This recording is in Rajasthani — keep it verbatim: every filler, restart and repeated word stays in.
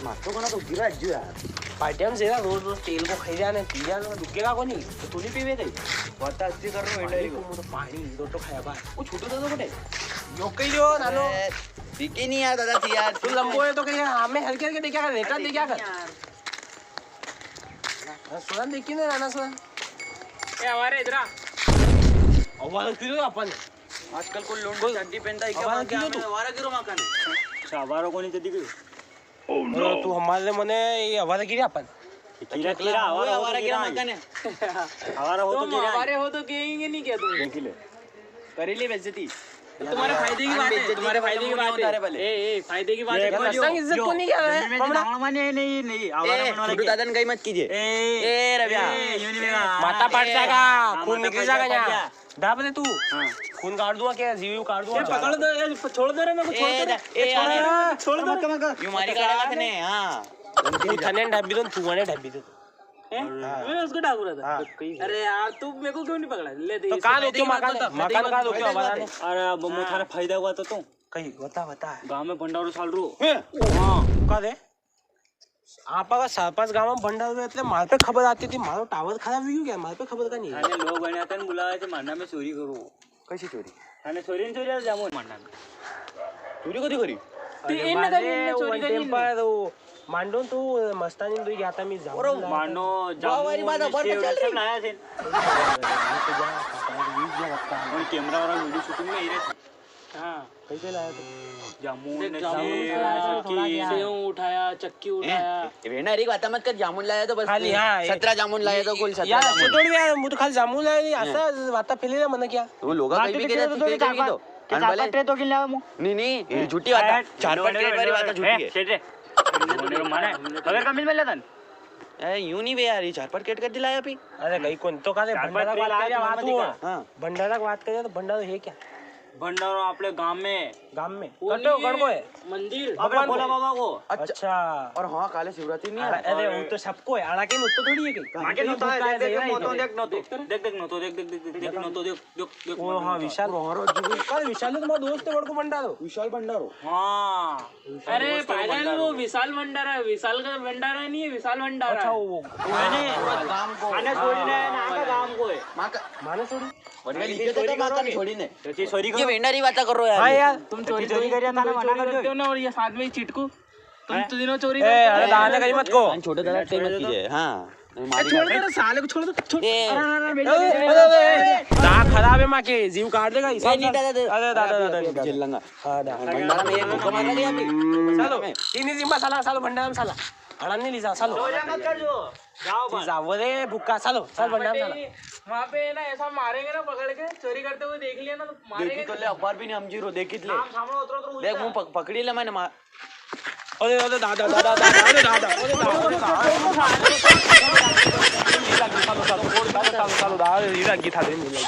माथो कोना तो गिरा जो यार। पार्टियां में जेरा रोज रोज तेल को खाई जाने, पी जाने, तो दुखेगा कोनी? तो तू नी पीवे कई? बात तो अच्छी कर रहा हूँ, पानी को तो पानी, दो तो खाया बाहर। वो छोटू दादा को दे। यो कई जो, नानो। अरे, दिखे नहीं यार दादा जी यार। तू लंबो है तो कई, हमें हल्के हल्के देखा कर, रेटा देखा कर। यार। हाँ, सुरन देखी ना, नाना सुरन। ए, हमारे इधर आ। आवारा क्यों अपन? आजकल को लोंडो चड्डी पहनता है क्या? आवारा क्यों तू? आवारा गिरो मकान है। अच्छा, आवारा कोनी चड्डी गिरो? Oh no! तू हमारे मने ये आवारा गिरा अपन। गिरा, गिरा, आवारा हो तो गिरा मकान है। आवारा हो तो गिरा। हमारे हो तो कहेंगे नहीं क्या तुम? देख ले। करी ली बेइज्जती। तुम्हारे फायदे की बात है, तुम्हारे फायदे की बात है। ए, ए, फायदे की बात है। संग इज्जत को नहीं क्या है? माने नहीं, नहीं, आवारा ए, बनवा छोटू दादा ने कई मत कीजिए। ए, ए, रव्या। ए, यूं नहीं बेगा। माथा फाट जाएगा, खून निकल जाएगा यहाँ। दाब दे तू। हाँ। खून काट दूंगा क्या? जीव काट दूंगा। पकड़ दे, छोड़ दे रे, मेरे को छोड़ दे रे। ए, छोड़ दे रे, छोड़ दे रे। यूं मारी काटेगा तने, हाँ। तू थने ढाबी दो, तू मने ढाबी दे। हैं? हाँ। मैं उसको ढाबू रहा था। हाँ। अरे यार, तू मेरे को क्यों नहीं पकड़ा? ले दे, तो कहाँ रोक्यो मकान? मकान कहाँ रोक्यो हमारा ने? अरे, अब वो थारा फायदा हुआ तो तू। कई, बता, बता। गांव में भंडारो चाल रो। हैं? हाँ। कहाँ रे? आपा का सरपंच गांव में भंडारो है, इतने मार पे खबर आती थी, मारो टावर खराब हुई गया, मार पे खबर का नहीं है। अरे, लोग बने आते हैं, बुलावे थे, मांडा में चोरी करो। कैसी चोरी? थाने चोरी नहीं चोरी, जामो मांडा में। चोरी कदी करी? तो अरे इनने मारे, करी, इनने चोरी करी इनने। पर वो मांडो तो मस्तानी दो गया था, मैं जामो अरे लाया था। मांडो, वाह, वाह, जामो, बात अखबार पे सेव, चल रही। सब लाया थे। और कैमरा वाला वीडियो शूटिंग में ही रहते। हाँ। कैसे लाया तू? जामुन, देख, ने जामुन सेव, लाया, थोड़ा चक्की। क्या? सेव उठाया, चक्की उठाया। ए, वेणा री बात मत कर, जामुन लाया तो बस खाली, हाँ, सत्रह जामुन लाया तो कुल सत्रह यार, जामुन। ऐसे थोड़ी यार, मैं तो खाली जामुन लाया नहीं, हैं। ऐसा बात फैले ना, मने क्या? वो लोग बात कहीं भी भी कह रहे तो थे, कहीं तो। के चार पांच ट्रे तो किन लाया मु? नहीं, नहीं, ये झूठी बात है। चार पांच ट्रे वाली बात झूठी है। सेठ रे। माने, अगर का मिल मिल लेता न? ए, यूं नहीं बे यार, ये चार पांच ट्रे कर दिलाया अभी। अरे, कहीं कौन तो का दे, चार पांच भंडारा ट्रे बात लाया कर, तो बात मत हुआ। कर। हाँ। भंडारा की बात करें तो भंडारा है क्या? भंडारो आपले गांव में। गांव में? वो कटो, नहीं, कण को है? मंदिर। भगवान भोला को। बाबा को। अच्छा। अच्छा। और हाँ, काले शिवरात्रि नहीं है? अरे, अरे, वो तो सबको है, आड़ा के उत्तो थोड़ी है कहीं। माके नोतो है, देख, देख, नोतो, देख, नोतो, देख, देख, नोतो, देख, देख, देख, नोतो, देख, देख, देख, ओ, हाँ, विशाल। कल विशाल तो तुम्हारा दोस्त है, बड़को भंडारो। विशाल भंडारो। हाँ। अरे, पागल, वो विशाल भंडारा है, विशाल का भंडारा नहीं है, विशाल भंडारा। अच्छा, वो, वो है नहीं, पूरा गांव को। माने छोड़ी ने, ना का गांव को है। माने छोड़ी? और मैं लिखे तो माता ने छोड़ी ने। तो चोरी करो। ये वेंडा री बाता कर रो यार। हाँ यार। तुम चोरी, चोरी कर रहा था ना, मना कर दो ना, और ये साथ में ही चिटकू। तुम तीनों चोरी करते हो। अरे दादा कहीं मत को। छोटे दादा से मत कीजिए। हाँ। छोड़ दे साले को, छोड़ दे, छोड़। अरे, अरे, अरे, बेटा, बेटा, बेटा। दा खराब है माँ के, जीव काट देगा। नहीं, नहीं, दादा, दादा। अरे दादा, दादा, नहीं, जेल लंगा। हाँ, दा। भंडारा में ये मुक्का मार लगे अभी। चलो, तीन ही जिम्मा साला, सालो भंडारा में साला। अड़ा नहीं लीजा, सालो। चोरियां मत कर जो। जाओ बस। जाओ रे भुक्का, सालो, साल भंडारा में साला। वहाँ पे ना ऐसा मारेंगे ना पकड़ के, चोरी करते हुए देख लिया ना तो मारेंगे। देखी तो ले, अखबार भी नहीं हम जीरो, देखी ले। नाम सामने उतरो तो देख, मुंह पकड़ी ले मैंने मार। अरे, अरे, दादा, दादा, दादा, अरे, दादा, अरे, दादा, अरे, दादा। सालो, सालो, सालो, दादा, हीरा की था, दे, मिल गई।